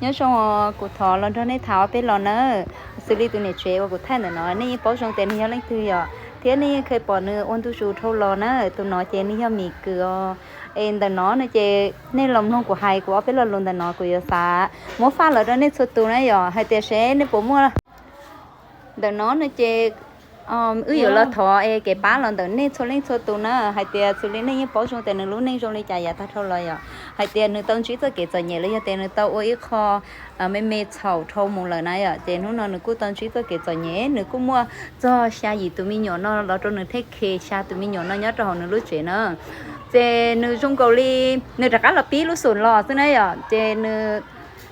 Nyob zoo, kuv thov los nrog nej tham ob peb los na. Xws li tus niam tsev uas kuv thaij ntawm no nej yeej paub zoo tias nws yog leej twg yom, thiab nej yeej kheev pom nws ua ntu zus dhau los na. Tus no ces nws yog Mim Kws os. Es ntawm no no ces nej los mloog kuv hais kuv ob peb lo lus ntawm no kuv yuav xav muab faj lawm rau nej txhua tus na yom, hais tias seb nej puas muaj. Ntawm no no ces wb yuav los thov es kev pab los ntawm nej txhua leej txhua tus na, hais tias xws li nej yeej paub zoo tias nws lub neej zoo li cas yav tag dhau los yom, hais tias nws tau ntsib txoj kev txom nyem los yog tias nws tau ua ib qho me me txhaum dhau mus lawm na yom, ces hnub no nws kuj tau ntsib txoj kev txom nyem, nws kuj muaj txog xya yim tus me nyuam no los rau nws thej khes, xya tus me nyuam no nyob rau hauv nws lub tsev na. Ces nws zoo nkaus li nws rov qab los pib lub xum los xwb na yom, ces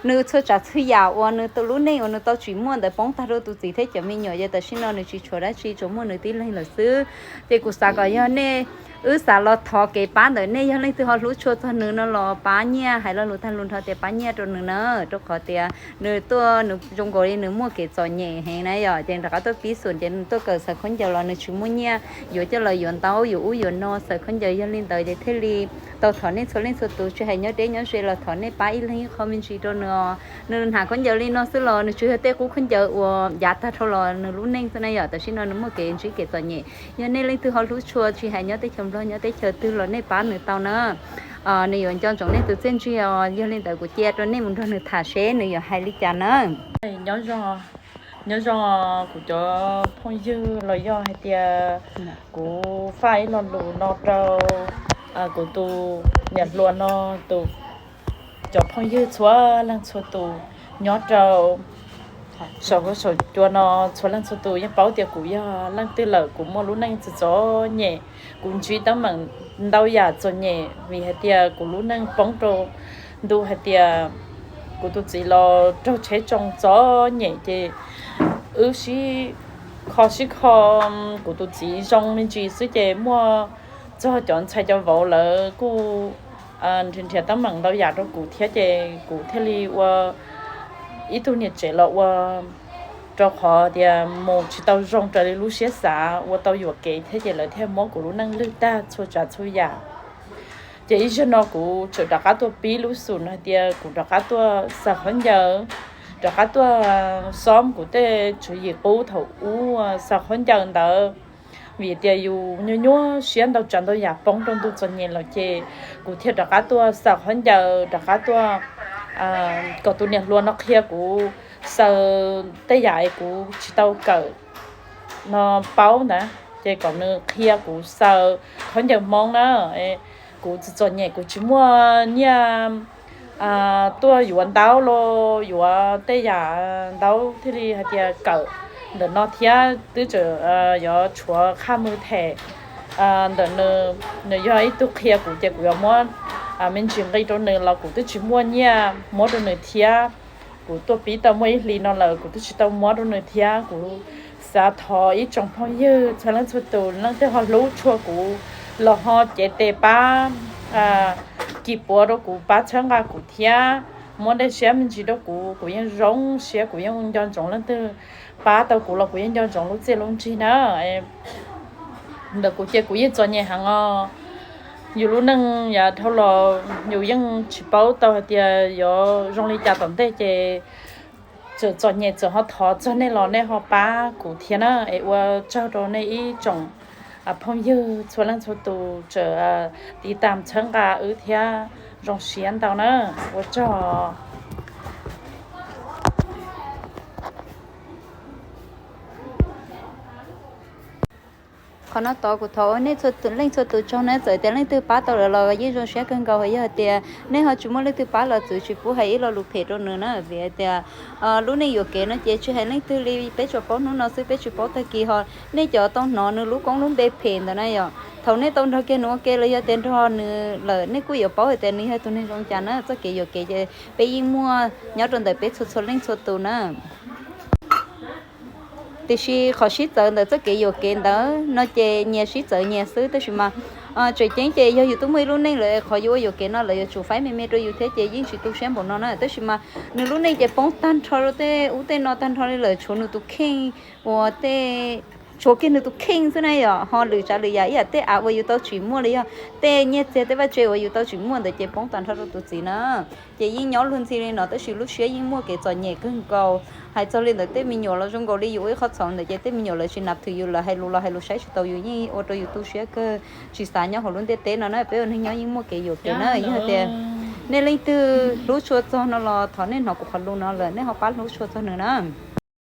nws txhua tsav txhua yam uas nws tus lub neej uas nws tau tsim muaj ntawd poob tag rau tus txiv thiab cov me nyuam, ces tam sim no nws tsis tshuav dab tsi, tsuas muaj nws tib leeg lawm xwb. Ces kuv xav kom yog nej, wb xav los thov kev pab ntawm nej, yog leej twg ho hlub tshua txog nws no los pab nyiaj, hais lo lus tag lus nrho tias pab nyiaj rau nws na, rau qhov tias nws tuaj nws zoo nkaus li nws muaj kev txom nyem heev na yom, ces rov qab tuaj pib xum ces nws tuaj kawm xaws khaub ncaws los nws tsis muaj nyiaj yuav coj los yuav ntaub yuav ub yuav no xaws khaub ncaws, yog li ntawd ces thiaj li tau thov nej txhua leej txhua tus tsis hais nyob deb nyob ze los thov nej pab ib leeg ib qho me ntsis rau nws os. Nws hnav khaub ncaws li no xwb los nws tsuas yog tej qub khaub ncaws uas yav tag dhau los nws lub neej xwb na yom, tam sim no nws muaj kev ntsib kev txom nyem. Yog nej leej twg ho hlub tshua tsis hais nyob teb chaws Nplog nyob teb chaws twg los nej pab nws tau na. Nws yuav nco ntsoov nej tus txiaj ntsig os, yog li ntawd kuv cia rau nej mus nrog nws tham seb nws yuav hais li cas na. Nyob zoo, nyob zoo kuv cov phooj ywg los yog hais tias kuv faj ib lo lus no rau kuv tus niam hluas no tus, cov phooj ywg txhua leej txhua tus nyob rau saum huab saum cua no txhua leej txhua tus yeej paub tias kuv yog leej twg lawm, kuv muaj lub neej txom txom nyem, kuv ntsib teeb meem ntau yam txom nyem vim hais tias kuv lub neej poob rau ntu hais tias kuv tus txiv los raug tsheb tsoo txom nyem ces wb sib kho sib kho, kuv tus txiv zoo me ntsis xwb ces muaj txog cov ntxhais cov vauv lawv kuj nrhiav nrhiav teeb meem ntau yam rau kuv thiab ces kuv thiaj li ua ib tug niam tsev los ua, rau qhov tias mus tsis tau zoo raws li lub siab xav, ua tau yuam kev thiab ces lawv thiaj muab kuv lub neej lwg tag txhua tsav txhua yam. Ces ib zaug no kuv tseem rov qab tuaj pib lub xum no hais tias kuv rov qab tuaj xaws khaub ncaws, rov qab tuaj xob kuv tej tswv yim qub thaum ub xaws khaub ncaws ntawd. Vim tias yus nyuaj nyuaj siab ntau tsav ntau yam poob rau ntu txom nyem lawm ces kuv thiaj rov qab tuaj xaws khaub ncaws, rov qab tuaj kom tus niam hluas no qhia kuv xaws tej yam es kuv tsis tau kawm no paub ntawd, ces kom nws qhia kuv xaws khaub ncaws Hmoob na. Kuv txom txom nyem kuv tsis muaj nyiaj tuaj yuav ntaub los yuav tej yam ntaub thiaj li hais tias kawm ntawm no thiab twb tseem yuav tshuav qhaj mws them ntawm nws. Nws yog ib tug qhia kuv ces kuv yuav muab me ntsis nqi rau nws los kuv twb tsis muaj nyiaj muab rau nws thiab. Kuv tuaj pib tau muaj ib hlis no lawm kuv twb tsis tau muab rau nws thiab. Kuv xav thov ib tsoom phooj ywg txhua leej txhua tus, leej twg ho hlub tshua kuv los ho cev tes pab kis puav rau kuv, pab txhawb nqa kuv thiab, muab dej siab me ntsis rau kuv. Kuv yeej zoo siab, kuv yeej nco ntsoov leej twg pab tau kuv los kuv yeej nco ntsoov lub txiaj lub ntsig na. Ntawm kuv ces kuv yeej txom nyem heev os. Yus lub neej yav dhau los yus yeej tsis paub tau hais tias yuav zoo li cas tom ntej ces txawm txom nyem txawm ho thov txog nej los nej ho pab kuv thiab na. Es ua tsaug rau nej ib tsoom phooj ywg txhua leej txhua tus tseem tiv tam txhawb nqa wb thiab, zoo siab ntau na. Ua tsaug. Qhov no tod kuv thov ua nej txhua leej txhua tus tsaug na, txawm tias leej twg pab tau lawm los yeej zoo siab kawg nkaus. Yog hais tias nej ho tsis muaj leej twg pab los txwv tsis pub hais ib lo lus phem rau nws na, vim hais tias lub neej yuam kev no ces tsis hais leej twg li, peb tsuas paub hnub no xwb peb tsis paub tag kis. Ho nej cov tau hnov nws lub koob lub npe phem ntawd na yom, thaum nej tau nrog kiag nws ua ke los yog tias nrog nws lawm nej kuj yuav paub hais tias nws yog tus neeg zoo cas na. Txoj kev yuam kev ces peb yeej muaj nyob rau ntawm peb txhua txhua leej txhua tus na. Tiam sis qhov sib txawv ntawm txoj kev yuam kev ntawd no ces nyias sib txawv nyias xwb, tab sis mas tseem ceeb ces yog yus twb muaj ib lub neej lawm, qhov yus ua yuam kev no lawv yuav tsum faib me me rau yus thiab ces yeej tsis tu siab npaum no na. Tab sis mas nws lub neej ces poob tag nrho rau tej ub tej no tag nrho li lawm, tshuav nws tus kheej uas tej tshuav kiag nws tus kheej xwb na yom. Ho lwm tsav lwm yam ib yam tej av uas yus tau tsim muaj los yog tej nyiaj txiag tej vaj tse uas yus tau tsim muaj ntawd ces poob tag nrho rau tus txiv na. Ces yeej nyob luag ntxhi li no tab sis lub siab yeej muaj kev txom nyem kawg nkaus. Hais txog li ntawd tej me nyuam los zoo nkaus li yus ua ib qho txhaum ntawd ces tej me nyuam lawv tsis nab thwm yus, lawv hais lus los hais lus saib tsis taus yus, yeej ua rau yus tu siab kawg, tsis xav nyob hauv lub ntiaj teb no na. Peb ua neeg nyob yeej muaj kev yuam kev na. Yog tias nej leej twg hlub tshua txog no los thov nej hnov kuv qhov lus no lawm nej ho pab hlub tshua txog nws na.